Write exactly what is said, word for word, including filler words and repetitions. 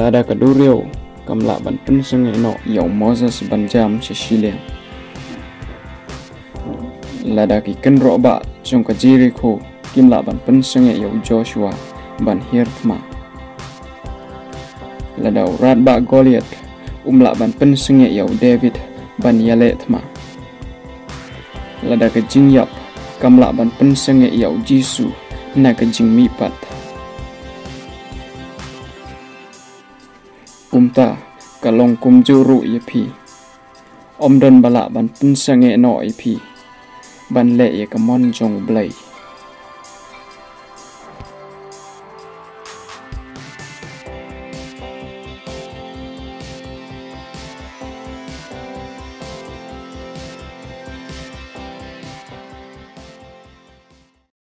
Lada ka duriaw kam lah ban pynsangeh noh ïa u Moses ban jam sha shiliang, lada ki kynroh bah jong ka Jerikho kim lah ban pynsangeh ïa u Joshua ban hiar thma, lada u radbah Goliath um lah ban pynsangeh ïa u David ban ïaleh thma, lada ka jingïap kam lah ban pynsangeh ïa u Jisu na ka jingmihpat, kumta ka long kumjuh ruh ïa phi. Ym don ba lah ban pynsangeh noh ïa phi ban leh ïa ka mon jong U Blei.